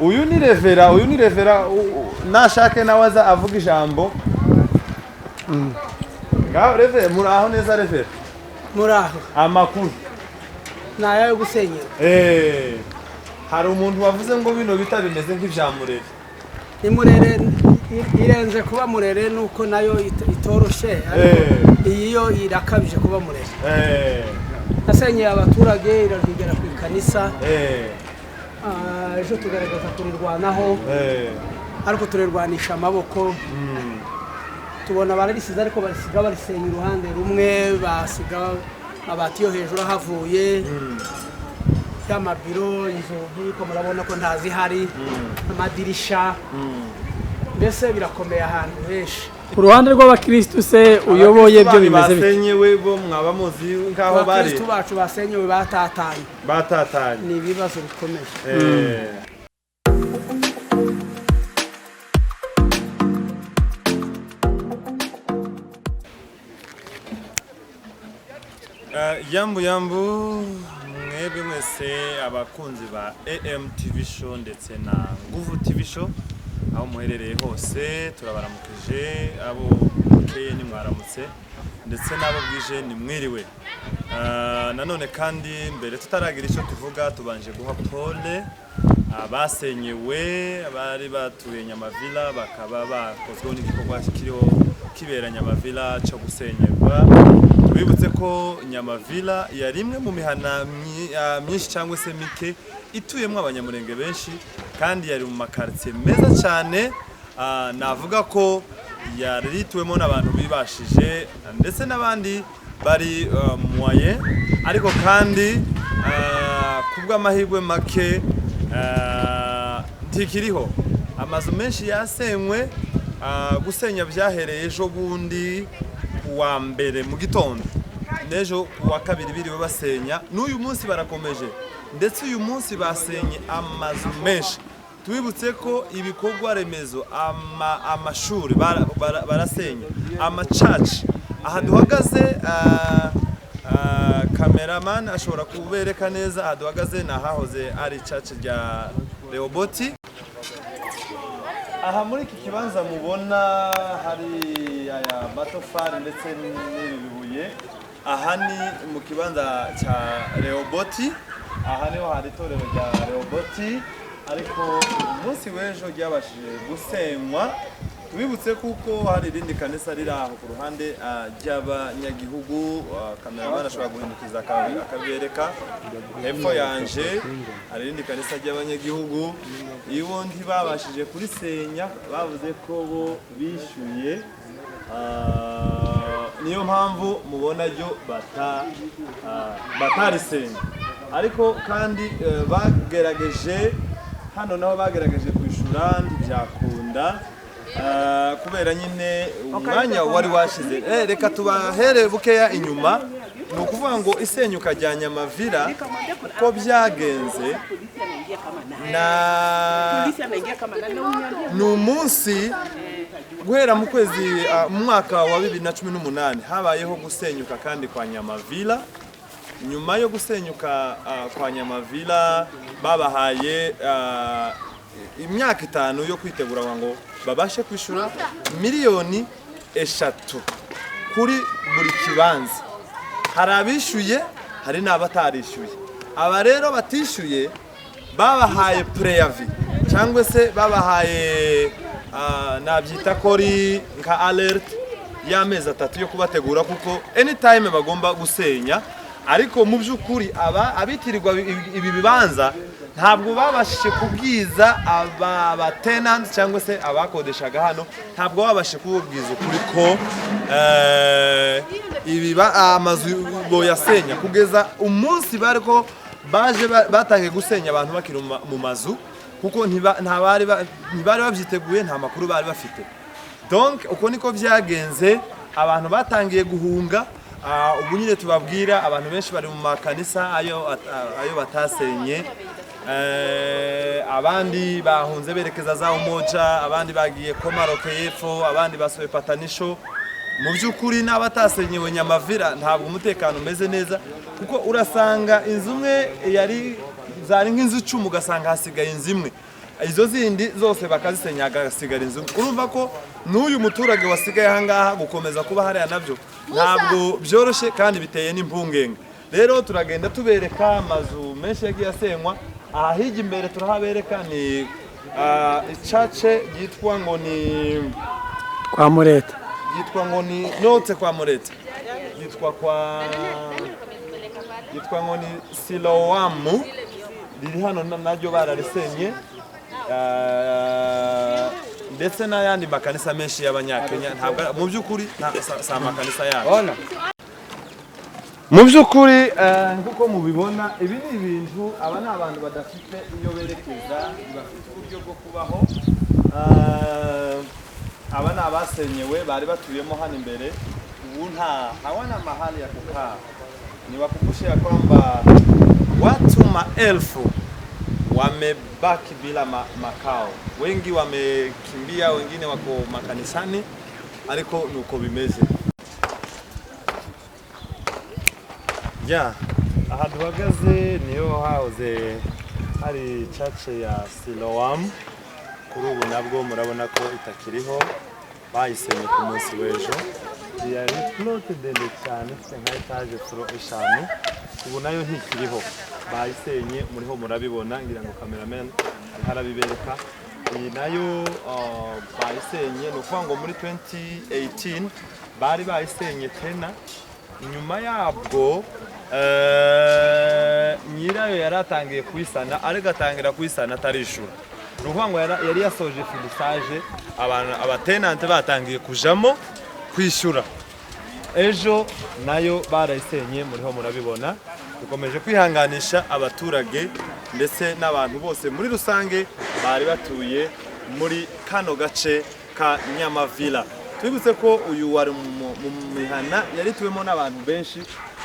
Uyu ni Reverend, uyu ni Reverend, nashake nawe aza avuga ijambo. Ngaho Reverend, muraho neza, Reverend? Muraho. Amakuru? Ni ayayo gusenyera. Hari umuntu wavuze ngo bino bita bimeze nk'ibya Murere. Ni Murere, irenze kuba Murere, nuko nayo itoroshye, ariko iyi yo irakabije kuba Murere. Yasenyeye abaturage, irarwigera ku ikanisa. Ah, ejo tugaragaza kurirwanaho, ariko turirwanisha amaboko. Tubona bararisize, ariko barisiga barisenya uruhande rumwe, basiga amabati yo hejuru ahavuye, y'amabiro, inzugi ko murabona ko ntazihari, amadirisha, mbese birakomeye ahantu henshi. Ku ruhande rw'abakirisitu se uyoboye, byo bimeze bite? Basenyewe bo mwaba muzi nk'aho bari? Abakirisitu bacu basenyewe batatanye. Batatanye. Ni ibibazo bikomeye. Yambu yambu mwebwe mwese abakunzi ba AM TV Show ndetse na Nguvu TV Show, aho muherereye hose turabaramukije. Abo bukeye ni mwaramutse, ndetse n'abo bwije ni mwiriwe. Nanone kandi mbere tutaragira icyo tuvuga, tubanje guha pole abasenyewe bari batuye Nyamavila, bakaba bakozweho n'igikorwa kiriho kibera Nyamavila cyo gusenyerwa. Tubibutse ko Nyamavila yari imwe mu mihana myinshi cyangwa se mike ituyemo Abanyamurenge benshi, kandi yari mu makaritsiye meza cyane. Navuga ko yari ituwemo n'abantu bibashije ndetse n'abandi bari moyen, ariko kandi kubw'amahirwe make ntikiriho. Amazu menshi yasenywe. Gusenya byahereye ejo bundi kuwa mbere mu gitondo, n'ejo kuwa kabiri biriwe basenya, n'uyu munsi barakomeje, ndetse uyu munsi basenye amazu menshi. Tubibutse ko ibikorwa remezo, amashuri barasenya, amacaci. Aha duhagaze, cameraman ashobora kubereka neza aha duhagaze ni ahahoze ari church rya Rehoboti. Aha muri iki kibanza mubona hari aya matofari ndetse n'ibi bibuye, aha ni mu kibanza cya Rehoboti. Aha niho hari itorero rya Rehoboti, ariko umunsi w'ejo ryabashije gusenywa. Tubibutse kuko hari irindi kanisa riri aho ku ruhande ry'abanyagihugu. Cameraman ashobora guhindukiza akabereka. Hepfo yanje hari irindi kanisa ry'abanyagihugu, ibo ntibabashije kurisenya, bavuze ko bo bishyuye. Niyo mpamvu mubona ryo batarisenya, ariko kandi bagerageje hano naho bagerageje kwishyura ntibyakunda. Kubera nyine umwanya wari washize. Reka tubahere bukeya inyuma. Ni ukuvuga ngo isenyuka rya Nyamavira ko byagenze na ni umunsi guhera mu kwezi mu mwaka wa 2018 habayeho gusenyuka kandi kwa Nyamavila. Nyuma yo gusenyuka kwa Nyamavila, babahaye imyaka 5 yo kwitegura ngo babashe kwishyura miliyoni 3 kuri buri kibanza. Hari abishyuye, hari n'abatarishyuye. Aba rero batishyuye babahaye préavis cyangwa se babahaye, nabyita ko ari nka alerte y'amezi 3 yo kubategura, kuko anytime bagomba gusenya. Ariko mu by'ukuri aba abitirirwa ibi bibanza ntabwo babashije kubwiza aba ba tenants cyangwa se abakodeshaga hano, ntabwo babashije kubabwiza ukuri ko ibi amazu boyasenya. Kugeza umunsi bari ko baje batangiye gusenya abantu bakiri mu mazu, kuko ntibari babyiteguye, nta makuru bari bafite. Donc uko niko byagenze, abantu batangiye guhunga. Ubu nyine tubabwira abantu benshi bari mu makanisa ayo batasenye. Abandi bahunze berekeza za Umoja, abandi bagiye Komaroke y'epfo, abandi basuye Patanisho. Mu by'ukuri n'abatasenyewe Nyamavira ntabwo umutekano umeze neza, kuko urasanga inzu imwe yari zari nk'inzu 10, ugasanga hasigaye inzu imwe. Izo zindi zose bakazisenya, hagasigara inzu. Urumva ko n'uyu muturage wasigaye ahangaha, gukomeza kuba hariya nabyo ntabwo byoroshye kandi biteye n'impungenge. Rero turagenda tubereka amazu menshi yagiye asenywa. Aha hirya imbere turahabereka, ni icace yitwa ngo ni Kwa Mureta. Yitwa ngo ni notse kwa Mureta, yitwa kwa yitwa ngo ni Siloamu, riri hano, naryo bararisenye. Ndetse n'ayandi makanisa menshi y'Abanyakenya, ntabwo mu by'ukuri si amakanisa yacu mu by'ukuri. Nk'uko mubibona, ibi ni ibintu, aba ni abantu badafite iyo berekeza, bafite uburyo bwo kubaho. Aba ni abasenyewe bari batuyemo hano imbere, ubu nta hawana mahali ya kukaa. Niwakumbushe ya kwamba watu maelfu wamebaki bila makao, wengi wamekimbia, wengine wako makanisani, ariko nuko bimeze. Ya, aha duhagaze niho hahoze hari church ya Siloam. Kuri ubu nabwo murabona ko itakiriho, bayisenye ku munsi w'ejo. Yari plot ndende cyane, ifite nka étage floor 5, ubu nayo ntikiriho, bayisenye. Muriho murabibona, ngira ngo cameraman ariho arabibereka. Iyi nayo bayisenye, ni ukuvuga ngo muri 2018 bari bayisenye tena. Nyuma yabwo nyirayo yari atangiye kuyisana, ariko atangira kuyisana atarishura. Ni ukuvuga ngo yari yasoje finissage, abantu abatenante batangiye kujamo kwishyura. Ejo nayo barayisenye, muriho murabibona. Dukomeje kwihanganisha abaturage ndetse n'abantu bose muri rusange bari batuye muri kano gace ka Nyamavila. Twibutse ko uyu wari mu mihana yari tuwemo n'abantu benshi,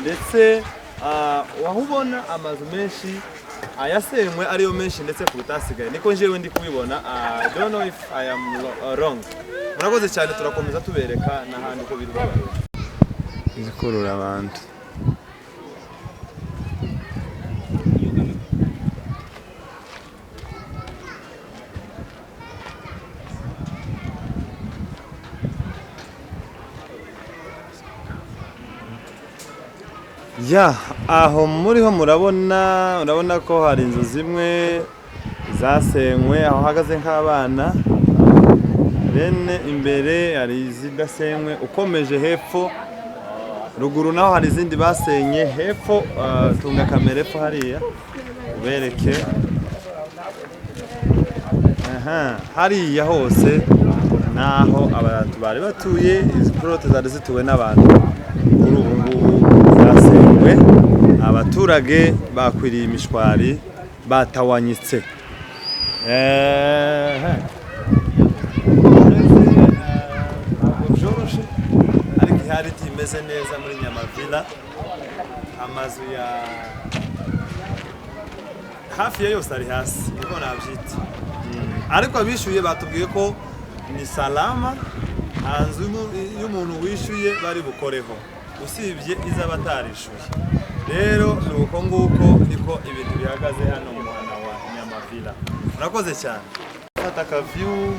ndetse aho ubona amazu menshi ayasenywe ariyo menshi ndetse kuruta asigaye, niko njyewe ndi kubibona. I don't know if I am wrong. Murakoze cyane, turakomeza tubereka n'ahandi uko biri. Izikurura abantu. Ya, aho muriho murabona, urabona ko hari inzu zimwe zasenywe, aho hahagaze nk'abana bene imbere hari izidasenywe. Ukomeje hepfo ruguru naho hari izindi basenye hepfo. Tunga kamera epfo hariya ubereke. Aha, hariya hose naho abantu bari batuye. Izi plot zari zituwe n'abantu, kuri ubu ngubu zasenywe, abaturage bakwiriye imishwari, batawanyitse. Ehe. Ntabwo byoroshe, ariko ihari imeze neza muri Nyamavila. Amazu ya hafi ya yose ari hasi, niko nabyita. Ariko abishyuye batubwiye ko ni salama, nta nzu y'umuntu wishyuye bari bukoreho, usibye iz'abatarishyuye. Rero ni uko nguko niko ibintu bihagaze hano mu muhanda wa Nyamavila. Murakoze cyane. Fata aka view.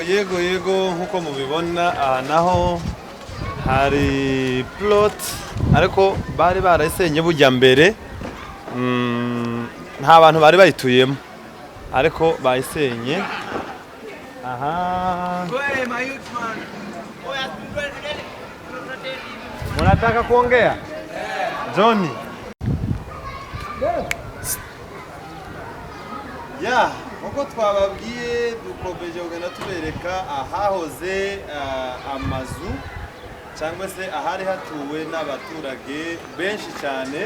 Yego, nkuko mubibona, aha naho hari plot, ariko bari barayisenye bujya mbere. Nta bantu bari bayituyemo, ariko bayisenye aha. Munataka kuongea, Johnny? Ya, nkuko twababwiye, dukomeje kugenda tubereka ahahoze amazu. Cyangwa se ahari hatuwe n'abaturage benshi cyane.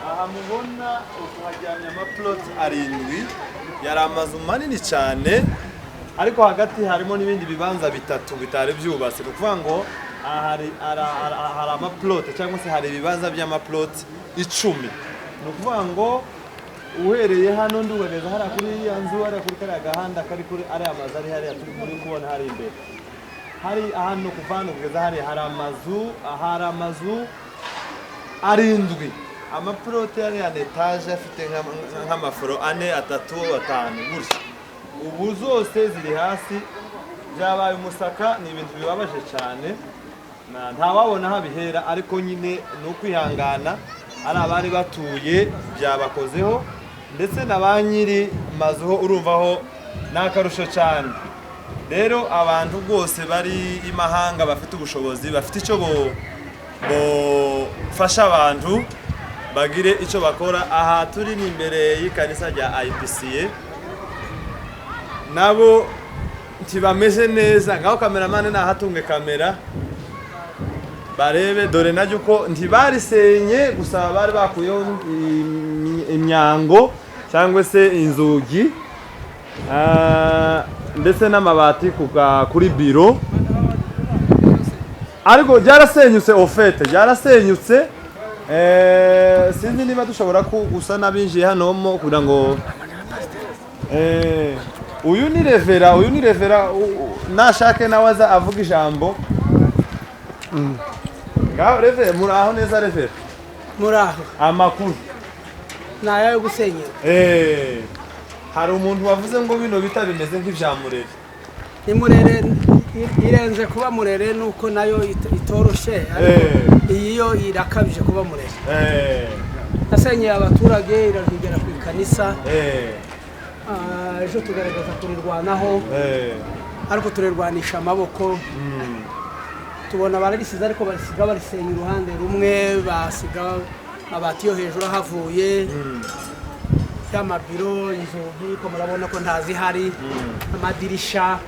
Aha mubona uku haryamye amaploti arindwi, yari amazu manini cyane, ariko hagati harimo n'ibindi bibanza bitatu bitari byubatse. Ni ukuvuga ngo aha hari amaploti cyangwa se hari ibibanza by'amaploti 10. Ni ukuvuga ngo uhereye hano ndi ukageza hariya kuri iriya nzu, hariya kuri kariya gahanda kari kuri ariya mazu ari hariya turi muri kubona hari imbere, hari ahantu kuva hano kugeza hariya hari amazu arindwi, amaploti hariya ni etaje afite nk'amafuro ane, atatu, atanu gutya. Ubu zose ziri hasi, byabaye umusaka. Ni ibintu bibabaje cyane. Ntawabona aho abihera, ariko nyine ni ukwihangana. Ari abari batuye byabakozeho, ndetse na ba nyiri mazu ho urumvaho ni akarusho cyane. Rero abantu rwose bari imahanga bafite ubushobozi, bafite icyo bofasha abantu, bagire icyo bakora. Aha turi ni imbere y'ikanisa rya IPCA, nabo ntibameze neza. Ngaho cameraman nahatunge kamera barebe. Dore naryo uko ntibarisenye gusa, bari bakuyeho imyango cyangwa se inzugi, ndetse n'amabati kuri biro, ariko byarasenyutse ofete, byarasenyutse. Sinzi niba dushobora gusa n'abinjiye hano mo kugira ngo uyu ni révérend, nashake nawe aza avuga ijambo. Ngaho révérend, muraho neza révérend? Muraho. Amakuru? Ni ayayo gusenyera. Hari umuntu wavuze ngo bino bita bimeze nk'ibya Murere. Ni Murere, irenze kuba Murere nuko nayo itoroshye, ariko iyi yo irakabije kuba Murere. Yasenyeye abaturage, irarwigera ku ikanisa. Ejo tugaragaza kurirwanaho, ariko turirwanisha amaboko. Tubona bararisize, ariko barisiga barisenya uruhande rumwe, basiga amabati yo hejuru ahavuye, y'amabiro, inzugi ko murabona ko ntazihari, amadirisha,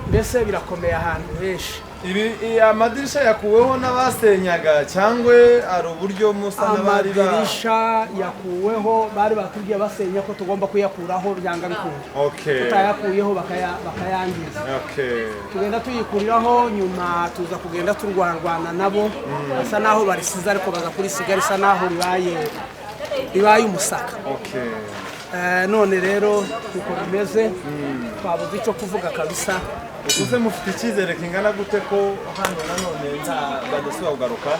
mbese birakomeye ahantu henshi. Ibi amadirisha yakuweho n'abasenyaga cyangwa hari uburyo musa n'abari ba Amadirisha yakuweho. Bari batubwiye basenya ko tugomba kuyakuraho byanga bikunda, tutayakuyeho bakayangiza. Tugenda tuyikuriraho, nyuma tuza kugenda turwarwana nabo, basa naho barisize, ariko baza kurisiga risa naho ribaye umusaka. None rero uko bimeze twabuze icyo kuvuga kabisa. Uze mufite icyizere kingana gute ko hano nanone nta badasubira kugaruka?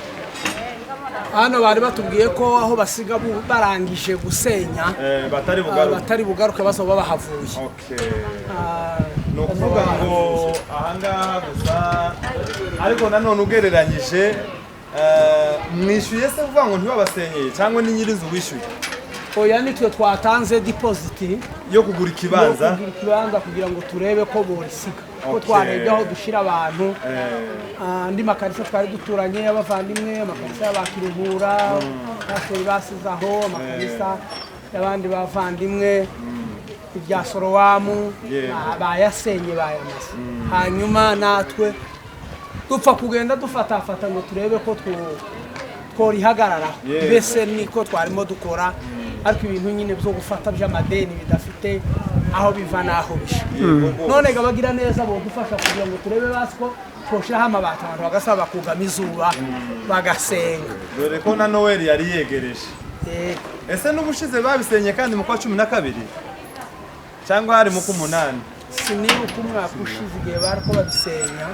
Hano bari batubwiye ko aho basiga barangije gusenya Batari bugaruke. Batari bugaruke, basaba bahavuye. Ni ukuvuga ngo ahangaha gusa, ariko nanone ugereranyije, mwishyuye se kuvuga ngo ntibabasenyeye, cyangwa ni nyir'inzu wishyuye? Oya, nitwe twatanze deposit yo kugura ikibanza. Yo kugura ikibanza kugira ngo turebe ko borisiga ko twarebye aho dushyira abantu. Andi makanisa twari duturanye y'abavandimwe, amakanisa y'abakiruhura pastori basize aho, amakanisa y'abandi bavandimwe, ibya Sorowamu, bayasenye, bayamaze. Hanyuma natwe dupfa kugenda dufatafata ngo turebe ko tworihagararaho. Mbese niko twarimo dukora, ariko ibintu nyine byo gufata by'amadeni bidafite aho biva n'aho bisha. Yego rwose. None abagira neza bodufasha kugira ngo turebe basi ko twoshiraho amabati, abantu bagasaba bakugama izuba bagasenga. Dore ko na Noel yari yegereje. Yego. Ese n'ubushize babisenye kandi mu kwa 12 cyangwa hari mu k'umunani? Sinibuka umwaka ushize igihe bariko babisenya,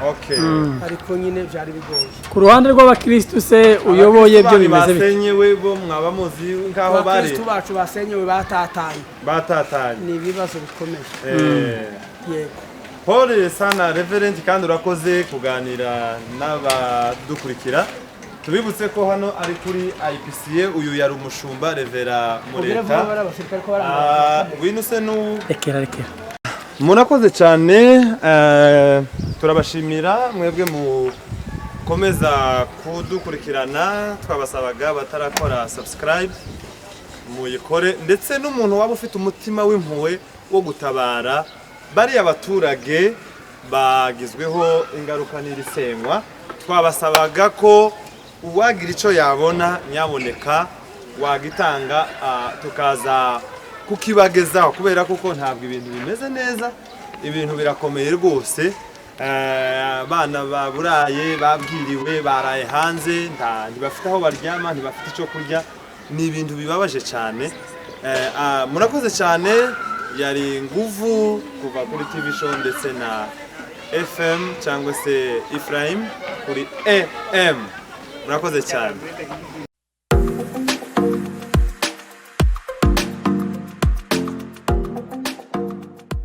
ariko nyine byari bigoye. Ku ruhande rw'abakirisitu se uyoboye, byo Abakristu bimeze bite? basenyewe bo mwaba muzi nk'aho bari? Abakristu bacu basenyewe batatanye. Batatanye. Ni ibibazo bikomeye. Yego. Pole sana Reverend, kandi urakoze kuganira n'abadukurikira. Tubibutse ko hano ari kuri IPCA. Uyu yari umushumba Révérend Ubwire vuba Mureta. bari abasirikare ko bari Ngwino se nu Rekera, rekera. Murakoze cyane, turabashimira mwebwe mukomeza kudukurikirana. Twabasabaga batarakora subscribe muyikore, ndetse n'umuntu waba ufite umutima w'impuhwe wo gutabara bariya baturage bagizweho ingaruka n'iri senywa. Twabasabaga ko uwagira icyo yabona, nyaboneka wagitanga, tukaza kukibagezaho, kubera kuko ntabwo ibintu bimeze neza, ibintu birakomeye rwose. Abana baburaye, babwiriwe, baraye hanze, ntibafite aho baryama, ntibafite icyo kurya. Ni ibintu bibabaje cyane. Murakoze cyane. Yari Nguvu kuva kuri TV Show ndetse na FM, cyangwa se Ephraim kuri AM. Murakoze cyane.